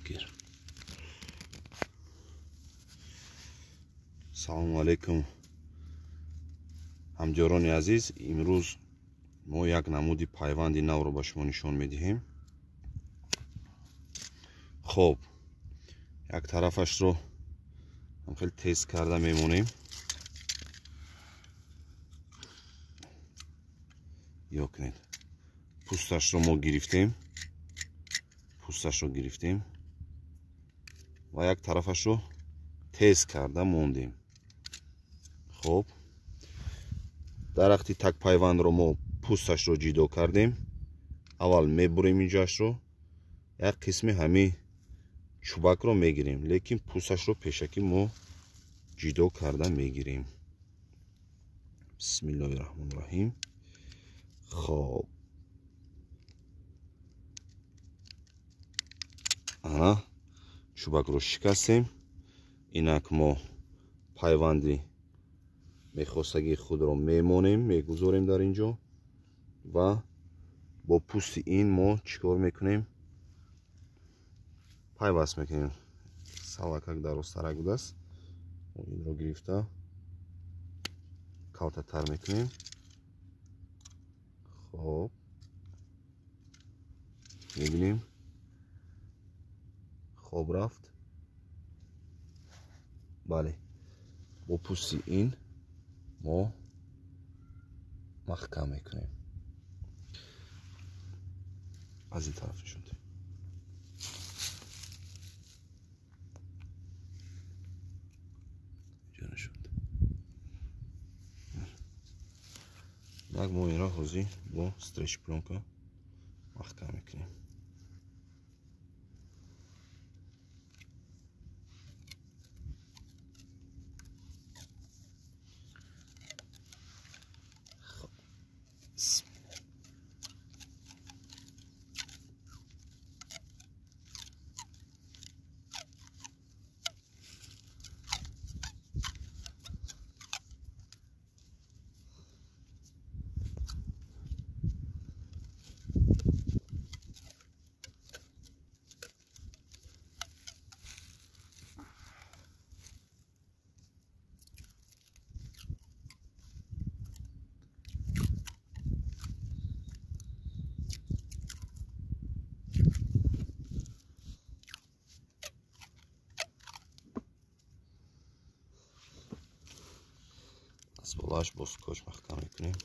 Гир. Салому алайкум, ҳамдиёрони азиз. Имрӯз мо як намуди пайванди навро ба шумо нишон медиҳем. Хоб, як тарафашро ҳам хеле тез карда мемонем. Ё кунед, пӯсташро мо гирифтем, пӯсташро гирифтем ва як тарафашро тез карда мондем. Хоб, дарахти такпайвандро мо пӯсташро ҷидо кардем. Аввал мебурем инҷоашро, як қисми ҳамин чӯбакро мегирем, лекин пӯсташро пешакӣ мо ҷидо карда мегирем. Бисмиллоҳи раҳмони раҳим. Хоб, ана чӯбакро шикастем. Инак мо пайванди мехостагии худро мемонем, мегузорем дар ин ҷо ва бо пӯсти ин мо чӣ кор мекунем? Пайваст мекунем. Салакак дарозтарак будааст, мо инро гирифта калтатар мекунем. Хоб, мебинем, хоб рафт. Бале, бо пӯсти ин мо маҳкам мекунем. Аз ин тараф нишон диҳем. Инҷо нишон диҳем. Як мо инро ҳозир бо стресч плёнка маҳкам мекунем. Аз болааш бо скотч маҳкам мекунем.